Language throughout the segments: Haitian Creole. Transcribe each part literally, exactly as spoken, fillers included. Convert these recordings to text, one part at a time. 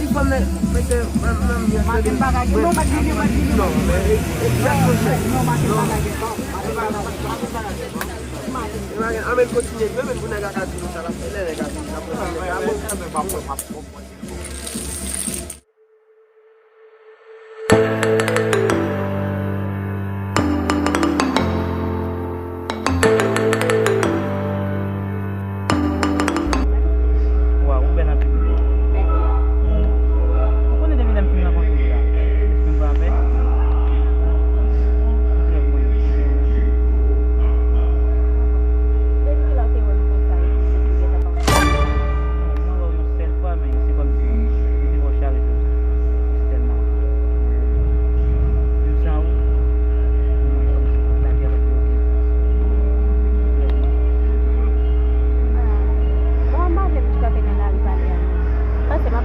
Ti fanm nan, mete, mwen, mwen, mwen, Maten bagay, gen bon, maten gen, maten gen. Non, men, e, e, e, non, maten bagay, gen bon, maten bagay, gen bon. E bagay, ann kontinye jwe, menm pou nèg la ka di nou sa l ap fè, lè nèg la vini, n ap kontinye. Waw, ou bèl anpil wi. Ou konnen depi lè m fin rankontre w la, espri m pa anpè. Ou trè bon. Depi kilè w te wè m konsa, espri w gentan pa anpè? Mwen wè w yon sèl fwa, men se kòmsi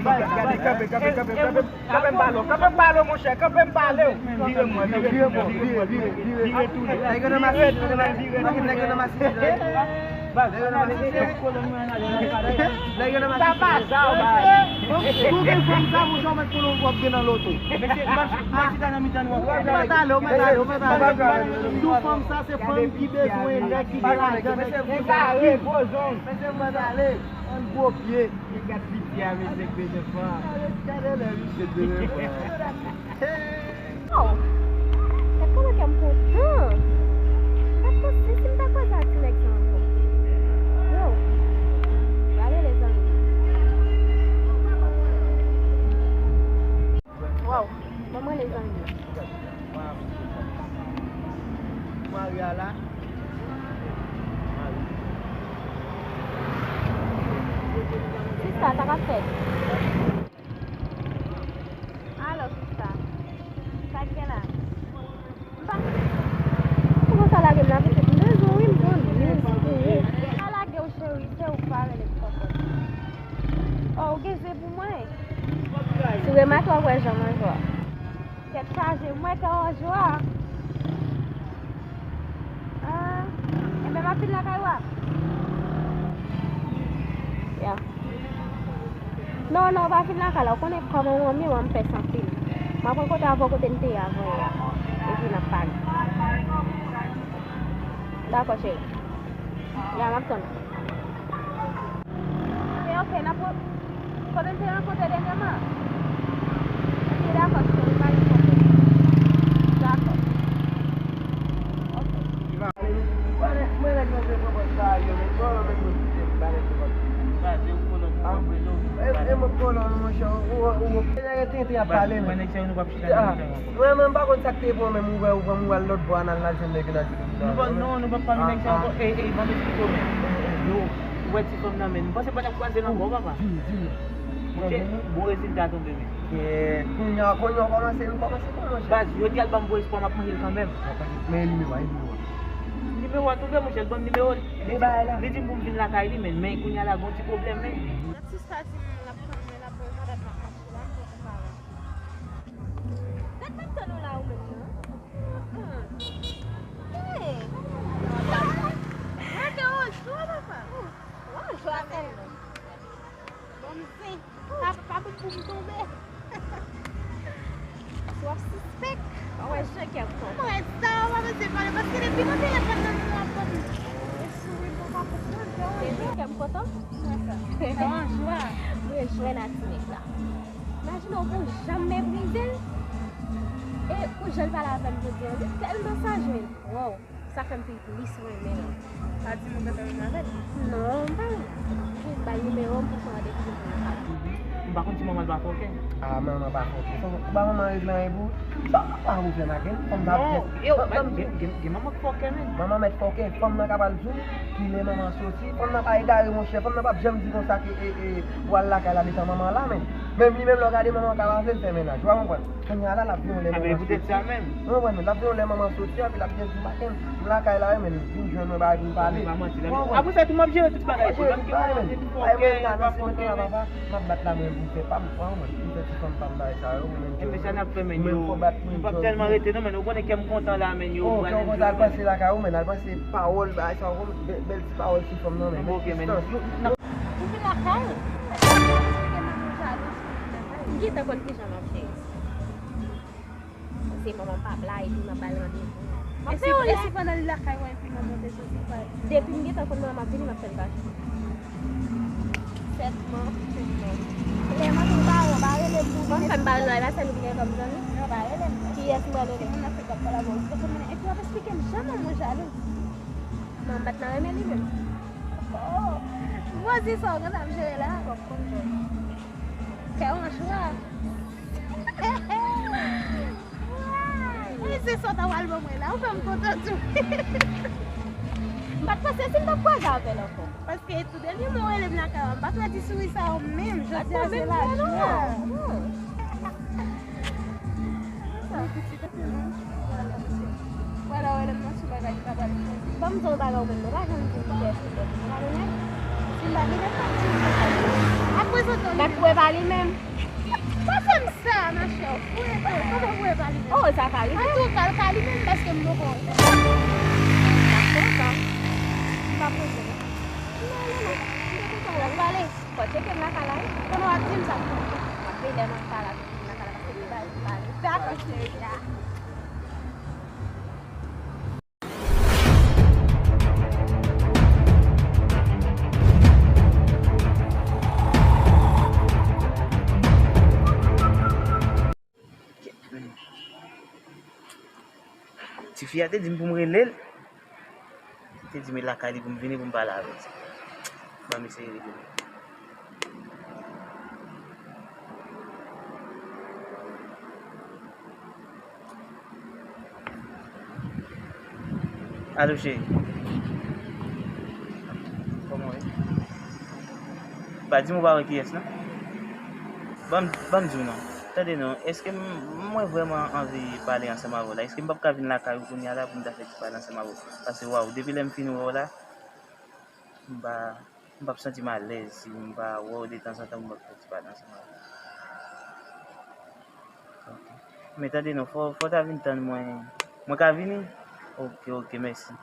gade, gade, kanpe, kanpe, kanpe, kanpe. Kanpe m pale w, kanpe m pale w, monchè, kanpe m pale w. Vire m wè, vire, vire, vire, vire, vire, vire tounen. Vire tounen, vire tounen, vire tounen. Sa pa sa, w pa ale. Si w gen fanm sa, monchè, w mèt konnen w ap gen nan loto. Mesye, m ap, m ap chita nan mitan nou ankò. Ou mèt ale, ou mèt ale, ou mèt ale. M di w fanm sa, se fanm ki bezwen nèg ki gen lajan, nèg ki gen kare, gwo zong. Mesye, m mèt ale. Ann gwo pye. Li gad piti a, mesye, k bezwen fanm. Gade lè misye bezwen fanm. Waw! Gad kòman kè m kontan! M pa t panse si m ta kwaze ak ti nèg sa ankò. Yo! Gade lezanmi. Waw! Ban m rele zanmi m. Mari a la. Sista, sa k ap fèt? Alo, sista. Sa k gen la? M pa... Pou konsa lage m la pitit, m bezwen w wi, m pran risk pou ou. Pa lage w cheri, se ou k pa rele m kòkòt. Oh, ou gen ze pou mwen? Si w remake w ap wè jan m anjwa. Tèt chaje, m wè kè w anjwa. Ah, enben m ap vin lakay ou a. Ya. Non, non, w pa vin lakay la. Ou konnen kòman w anmi w an, m pès anpil. M ap rankontre avè w kote n te ye avan yè a. Epi n ap pale. Dakò, cheri. Ya, m ap tann ou. Ok, ok, n ap re-, kote n te rankontre dènyèman? Ok, dakò, cheri, pa gen pwoblèm. Dakò. Ok. Mwen nèg yo te pran pòz sa yo, men mwen menm mwen kite m ba nèg yo pòz. Sa se ou kolon, ou pran prezon. E, e mwen kolon, monchè, ou, ou, ou, e nèg yo tenten ap pale, men. Mwen nèg sa yo nou p ap chita nan mitan ankò. Mwen menm pa konn sa k te pran menm, ou wè, ou pran, ou al lòt bò a, n al, n al jwenn nèg yo nan zile. Nou pa, non, nou p ap pale nèg sa ankò. Ey, ey, ban m esplike w, men. Yo. Ou wè ti fanm nan, men. M panse pa t ap kwaze l ankò, papa. Di m, di m. Monchè, bon rezilta tonbe, men. Kèt, kounye a, kounye a w kòmanse, nou kòmanse pran, monchè. Baz, yo di al ban m bon espwa, m ap manje l kanmenm. Men nimewo a, e nimewo a. Nimewo a tonbe, monchè, l ban m nimewo l. Li di, li di m pou m vin lakay li, men, men kounye a la, gon ti pwoblèm, men. Sista di m l ap tann mwen, l ap tann mwen, madanm m ap mache la, m poko pare. Gad m ap tann ou la ou menm nan. Hey! Gade w jwa papa. Ou jwa sèlman. Bon m zen. Pa, pa pou m tonbe. Si w ap sispèk. Ou wè jan kè m kontan. Mwen sa w pa bezwen pale paske depi nan telefòn nan nou ap konn souri m pa konprann. Depi kè m kontan. Mwen sa. Sa w an jwa. Mwen jwenn ak ti nèg la. Imajine w pou janm meprize l. E pou jan l pale avè m jodi an, li tèlman saj, men. Wow, sa fè m vin plis renmen l. Sa di m ou gentan renmen avè l? Non, m pa renmen. M jis ba l nimewo m pou pran randevou pou nou pale. M pa konn si manman l pa fòkè. Ah, manman pa fòkè. Fò ou ba manman regle anyen pou ou. Sa papa ou fè maten? Fanm nan ap... Non, yo, gen, gen, gen manman k fòkè, men. Manman mèt fòkè. Fanm nan ka pral di w kilè manman soti. Fanm nan pa egare, monchè. Fanm nan p ap janm di konsa ke, e, e, ou al lakay la detan manman an la, men. Menm li menm, lè w gade manman an ka raze l fè mennaj. Ou pa konprann? Kounye a la, l ap gen yon lè manman soti. Ou konprann, men? L ap gen yon lè manman soti, epi l ap gen di, "Maten, m lakay la wi, men vin jwenn mwen, bagay pou n pale." Ou pa manti, la. Ou konprann? Apre sa, tou m ap jere tout bagay. M ap jere tout bagay, men. Ay, mwen la, nan se mwen la, papa, m ap bat la, mwen, pou m fè pa m, ou konprann, pou m fè ti fanm pa m bagay sa yo, mwen menm. Enben sa n ap fè, men, yo, m p ap tèlman rete, non, men, ou konnen kè m kontan la, men, yo. Oh, kè w kontan, al panse lakay ou, men, al panse pawòl, bagay sa yo, bèl, bèl ti pawòl sou fanm nan, men. Enben, ok, men. Ou vin lakay? Ou vin lakay? Ou vin lakay? Gentan konn kijan m ap jere. Se manman m p ap la, epi m ap ba l randevou. M ap fè yon lè. E si pandan li lakay mwen, epi manman te soti, pa. Depi m gentan konn manman m ap vini, m ap fè l pa jwe. Sèt mwa, senk mwa. Lè m ap ba w, ba rele m pou. Ban m fè m ba l non, e pa sèl ou ki gen kòm zanmi. Non, ba rele m. Kiyès m pral rele? Timoun nan fèk ap pale avè w. Epi w ap esplike m jan manman w jalou. Non, m pa t nan renmen li menm. Oh. Bon, di sa w gentan ap jere la. Kè w an jwa. E se sa w ta pral ban mwen la, ou fè m kontan tou. M pa t panse si m t ap kwaze avè l ankò. Paske tou dènye mwa w rele m lakay ou, m pa t wè ti souri sa yo menm. Jodi a se lajwa. Sa pitit. Wè la, wè lè m nan sou bagay, m pa pral fè. Ban m di w bagay ou menm, nou pa janm di m kiyès ou sòti, nou pa konnen. Si m pa gen lè, m pa di m pa konnen. Apre sa, m pa t wè pa li menm. Pa fè m sa, ma chè. Ou rete, kòman ou wè pa li menm? Oh, sa ka rive. Antouka, l ka li menm, paske m poko wè. Sa fè sa. M pa poze. Non, non, non. M te kontan wè l. Pale. Fò tcheke m lakay la, wi. Konnen w ap di m sa. M ap veye lè m ap pale avèk moun lakay la, paske li bay m pale. Dakò, cheri a. Tifi a te di m pou m rele l. Li te di m e lakay li pou m vini pou m pale avè l. Ban m eseye rele l. Alo, cheri. Kòman w ye? Pa di m ou pa wè kiyès, non? Ban m, ban m di w non. Tande non, èske m, mwen vrèman anvi pale ansanm avè w la? Èske m p ap ka vin lakay ou kounye a la pou m ta fè ti pale ansanm avè w? Paske, waw, depi lè m fin wè w la, m pa, m p ap santi m alèz si m pa wè w detanzantan pou m ap fè ti pale ansanm avè w. Ok. Men tande non, fò, fò w ta vin tann mwen. Mwen ka vini? Ok, ok, mèsi.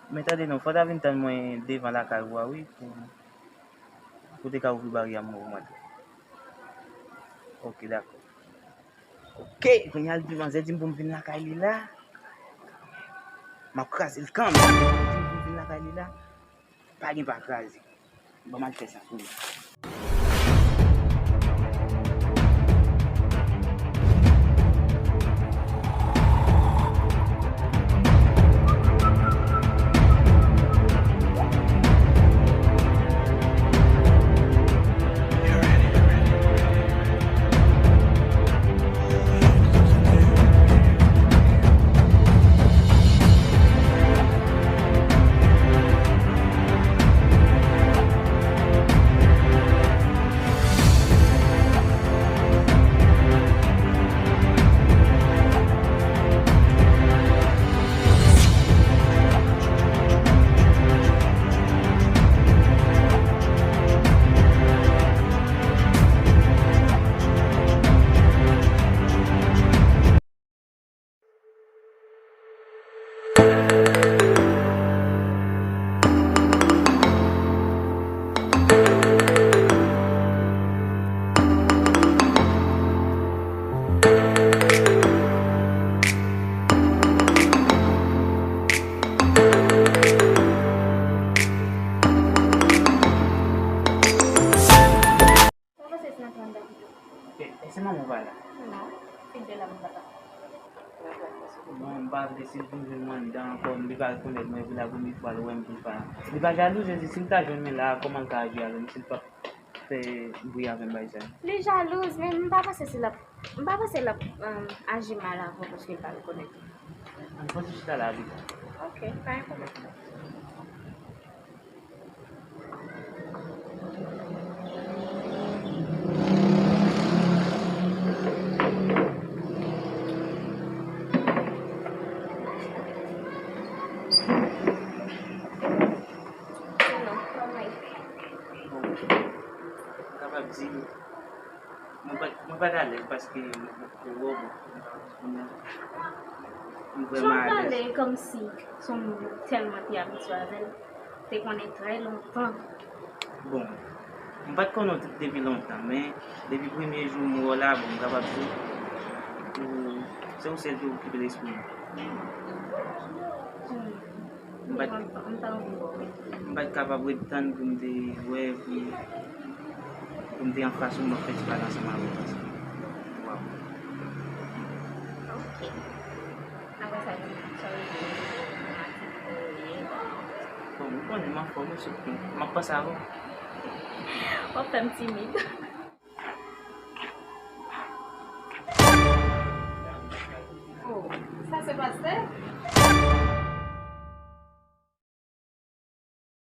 Men tande non, fò w ta vin tann mwen devan lakay ou a, wi, pou, pou w te ka ouvri baryè a mwen pou mwen tou. Ok, dakò. Ok, kounye a l di, manzè di m pou m vin lakay li la. M ap kraze l kanmenm. Li di m pou m vin lakay li la. Pa gen pa kraze. Ban m al fè sa pou li. Sa pase si n ap pran dè pito? E, èske manman w pa la? Non, se dè la m pa la. Bon, m pa vle si l vin jwenn mwen anndan ankò, li pa rekonèt mwen, epi l ap vin, li pral wè m, pou l pa. Li pa jalouz, e si l ta jwenn mwen la, kòman l ka aji avè m si l p ap fè bri avè m, bay sa? Li jalouz, men m pa panse si l ap, m pa panse l ap, um, aji mal avè w paske l pa rekonèt ou. Ann fè ti chita la, pito. Ok, pa gen pwoblèm. Bon, m kapab di, mwen pa, mwen pa t alèz paske m, m, m, m, m vrèman alèz. Jan w pale kòmsi se yon moun ou tèlman te abitye avè l, te konnen trè lontan. Bon, M pa t konnen w depi lontan, men depi premye jou m wè w la, bon, m kapab di ou, se ou sèl ki okipe lespri m. M pa t, m pa t kapab ret tann pou m te wè, pou, pou m te anfas ou, m ap fè ti pale ansanm avè w konsa. Waw. Ok. Apre sa, di m sa w ye, m a di w ye. Bon, ou konnen m anfòm, ou sot m ap panse avè w. W ap fè m timid. Oh, sa se pastè?